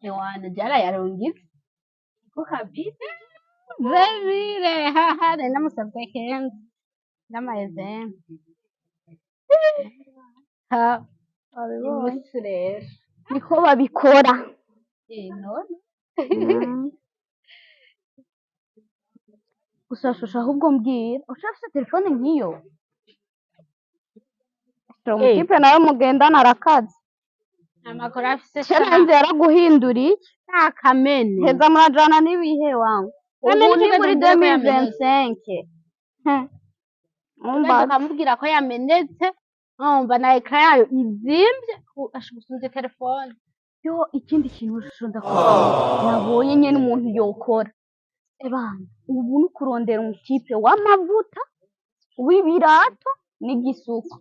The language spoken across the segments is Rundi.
Ewana byarayarungitse ko kabisa 20 000, haha, nari namusabye 15, n'amayezeni ha. Wabibonye? Umunsi rero. Niko babikora. Eh, none. Gusa shusho, ahubwo mbwira, ushaka telefone nk'iyo? Umutipe nawe mugendana arakaze. Amakuru afise. Shananze yaraguhinduriye. Nta kamene. Heza murajana n'ibihe wangu. Kamene. Ubu ni Tugeze muri mbwira ko yamenetse. 2025. Ugeze Umva. ukamubwira ko yamenetse, umva, na écran yayo izimvye, gusumbya telefone. Yo, ikindi kintu shusho ndakubwira, nabonye nyene umuntu yokora, ebana, ubu ni ukurondera umutipe w'amavuta, w'ibirato n'igisuko,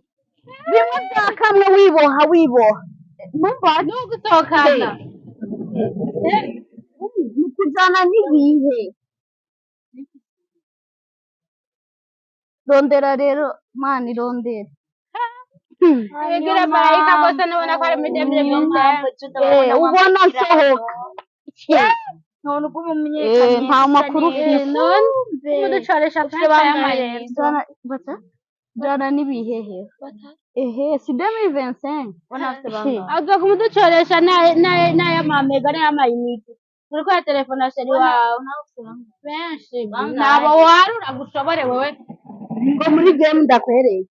bimwe bya kamwe, wiboha wiboha, numva. Nugusohokana. Ni ukujana n'ibihe. Rondera rero mani, rondera. Ibigire marayika rwose, nubona ko ari muri 2025. Ubona nsohoka. None ubwo umumenyekanye. Nta makuru ufise. None umuducoresha kenshi y'amayeri. Jana bata jana n'ibihehe, ehe, si 2025. Aza kumuducoresha n'ay'amamega n'ay'amayinite uriko ya telefone chéri wawe benshi nabo warura gushobore wewe. Ngo muri game ndakwereye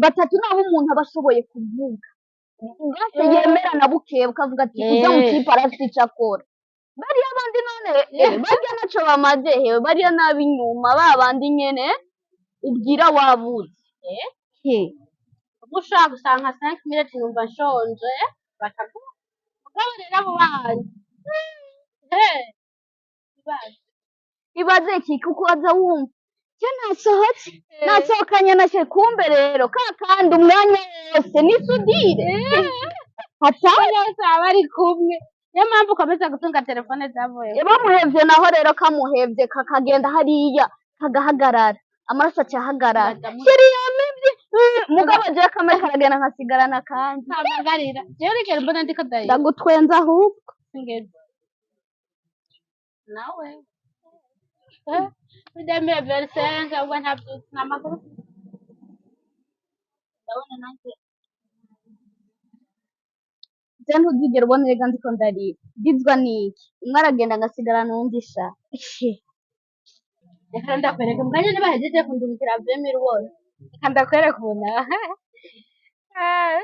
batatu, naho umuntu aba ashoboye kuvuga mbese yemera na bukeye, ukavuga ati ujya mu kipe arafite icyo akora. Bariya bandi none, barya naco bamaze hewe, bariya n'ab'inyuma ba bandi nyene ubwira wabuze. He. Ubwo ushobora gusanga nka 5 minutes numva nshonje, bakaguha. Mugabo rero abo bandi, he, ibaze. Ibaze iki, kuko aza wumva je nasohotse, nasohokanye na chéri, kumbe rero ka kandi umwanya wose ni sudire hata. Bose baba bari kumwe, niyo mpamvu ukomeza gutunga telefone zavuye. Bamuhevye naho rero, kamuhevye kakagenda hariya kagahagarara, amaraso acahagarara. Chéri yamevye. Mugabo jewe kamwe karagenda nkasigarana kandi. Ntabagarira jewe, urigera mbona ndiko ndayira. Ndagutwenza ahubwo. Ngeze nawe muri 2025, ubwo ntabyutse, nta makuru. Ndabona nanjye. Je ntuzigera ubona erega ndiko ndarira, ndizwa niki? Umwe aragenda ngasigarana uwundi sha. Reka ndakwereka mukanya nibahejeje kundungikira 20 000 ubona. Reka ndakwereka ubu nawe. Ah.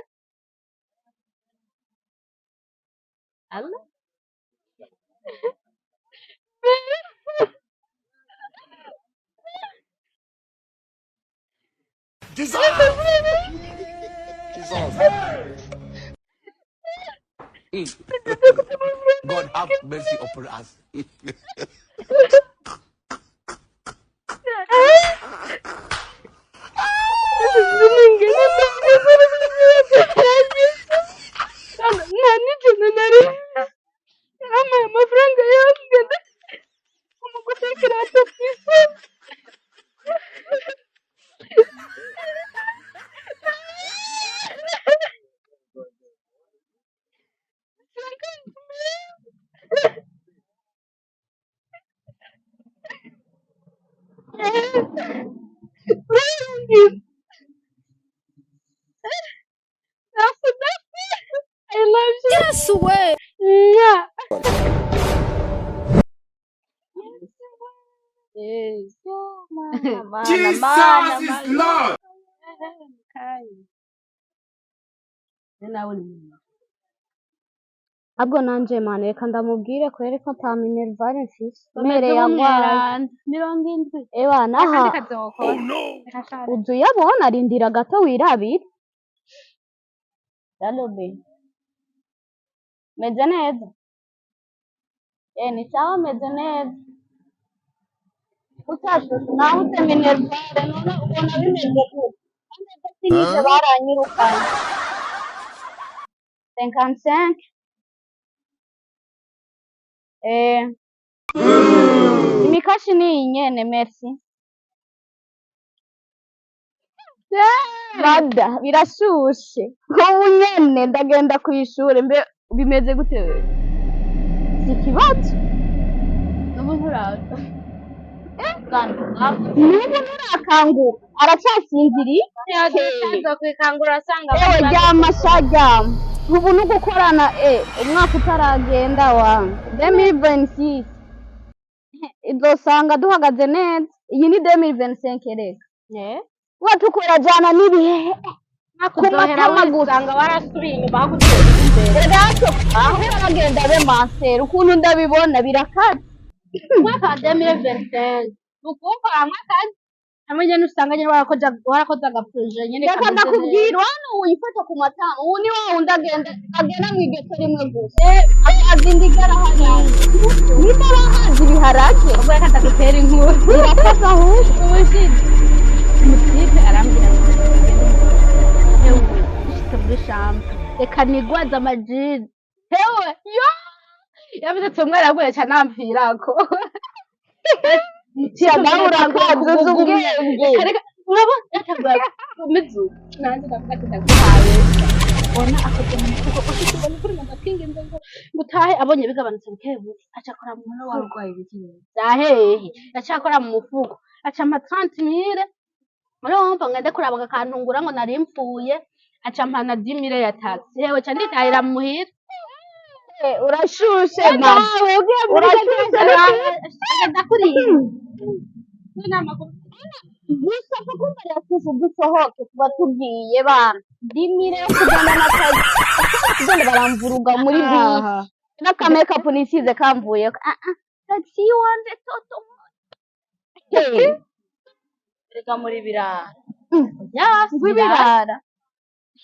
Allo? Jesus! Jesus! God have mercy upon us. Nta n'ikintu nari yampaye, amafaranga yambwira umuguzi w'ikirato mfise. I love you. Yes, way. Mwah. Yes. Jesus is Lord. Kai. Nawe ni Ahubwo nanje mane, reka ndamubwire kubera ko ata minerval mfise, mère yagwaye. 70. Ewa naha. Akandi kazokora. Oh no. Reka share. Uzu uyabona, arindira gato wirabire. Allo be, meze neza. Ni sawa, meze neza. Utashushe nabuze minerval, none ubona bimeze gute? Kandi ejo sinize, baranyirukanye. 55. Imikashi ni iyi nyene, merci. Bada birashushe, ubu nyene ndagenda kw'ishure. Mbe bimeze gute wewe? Ufise ikibazo. N'ubu nturaza. N'ubu nturakanguka, aracyasinziriye. Ntiyaza kwikangura asanga. Ewe, ryama sha, ryama. Ubu no gukorana umwaka utaragenda wa 2026, izosanga duhagaze neza. Iyi ni 2025 reka. Kuba tukurajana n'ibihe Mwaka ku uzohera matama gusa. wisanga warasubiye inyuma aho gutera imbere. Reka, aho baragenda be mansera, ukuntu ndabibona birakaze. Umwaka wa 2025 ukuwukoramwo akazi hamwe nyene, usanga nyene warakoze agaprojet nyene Reka kameze neza. ndakubwira, hano wifata ku matama, ubu ni wa wundi agenda mw'igeto rimwe gusa, azinda igara hariya niba bahazi ibiharage. Ubwo reka ndagutera inkuru. Birakaze ahubwo. Ubushize umutype arambwira ngo hewe, dushitse muri chambre, reka nigwaze amajini. Hewe yo, yavuze ati umwana araguye cyane ampirako. Nawe urakaze, uzi ubwenge. Reka, urabona yatangura mizu, nanjye ndavuga ati ndaguhaye. Bona akoze mu mufuko, ushitse ubona kuri ngo ndakwinginze ngo utahe, abonye bigabanutse buke buke, aca akora mu mufuko. Warwaye ibiki? Zahehe, aca akora mu mufuko, aca ampa 30 mille. Urumva ngende kuraba akantu ngura ngo nari mpfuye, aca ampa na 10 mille ya taxi. Hewe, ca nditahira muhira. Urashushe mama. Nawe ugiye muri Urashushe. Ndakuriye. Gusa kuko mbere ya twese dusohoke, tuba tugiye bana 10 mille yo kugenda n'akazi, kugenda baramvuruga muri bisi n'akamekapu nisize kamvuyeko. Ah ah, taxi yiwanje toto. Hey, Reka, muri birara. Ngw'ibirara.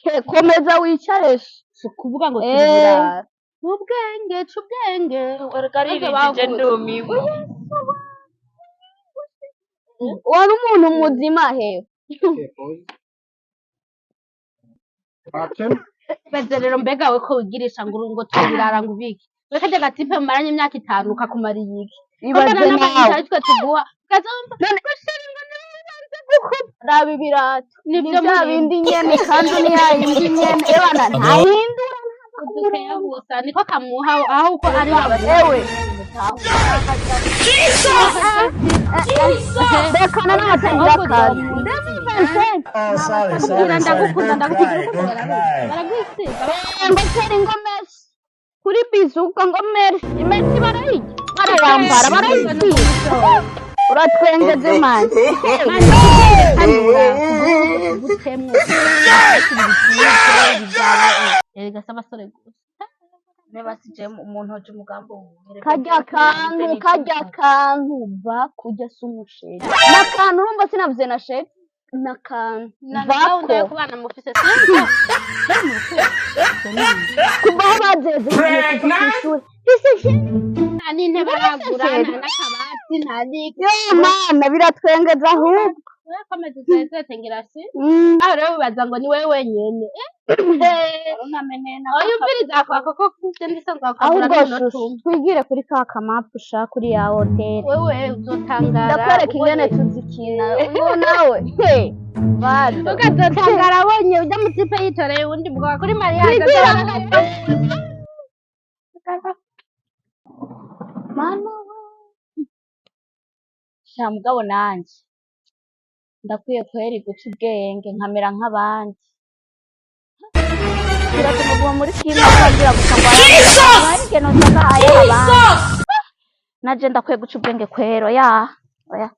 He, komeza wicare. Si ukuvuga ngo Eh. turi birara, ubwenge ca ubwenge. Reka Maze ririndije. bavuze. Ndumiwe. Wari umuntu muzima hewe. Okay, boys. Action. Baze rero, mbega we ko wigirisha ngo tubirara, ngo ubike we kajya gatipe mumaranye imyaka 5 kakumariye iki? Ibaze nawe. Ari twe tuguha ukazumva. None raba ibirato, ni Nibyo. Bya bindi nyene, kandi ni ya yindi nyene, ebana ntahindura. Udukeya gusa niko kamuha aho uko ari wa. Ewe, rekana n'abatagira akazi. Oh, sorry, Kubwira sorry, sorry. ndagukunda. Don't Ndagukunda. cry, don't cry. Baragwisiga. Ngo tera ngo merci kuri bizuka, ngo merci, merci, barayirya, barayambara, barayisiga, uratwengeje mani. Gutemwo erega se abasore gusa. Niba sije umuntu hoje umugambi wuhere. Karya kantu bakurya si umuceri n'akantu, urumva sinavuze na chéri, n'akantu Na gahunda yo bako. Kubana mufise sinzi. Kuva aho bazeze bagiye kuva kw'ishuri. Ese Nta n'intebe aragura, nta n'akabati, nta n'iki. Yo mana, biratwengeza ahubwo. Komeza uzezete ngira si. Aho rero bibaza ngo ni wewe wenyene. Oya, umviriza kwa koko kufite ndisanzwe wakagura Ahubwo n'umunota shushu, umwe. Twigire kuri ka kamapu ushaka kuri ya hoteli. Wewe uzotangara. Ndakwereka ingene tuzikina ubu nawe. He bado. Ukazotangara abonye ujya mu type yitoreye uwundi mugabo kuri mariage. Twigira. Mana we. Sha mugabo nanje ndakwiye kweri guca ubwenge nkamera nk'abandi. Biratuma guma muri kimwe ukagira gusa ngo ayandi nozaga ayaha abandi. Naje ndakwiye guca ubwenge kwero ya oya.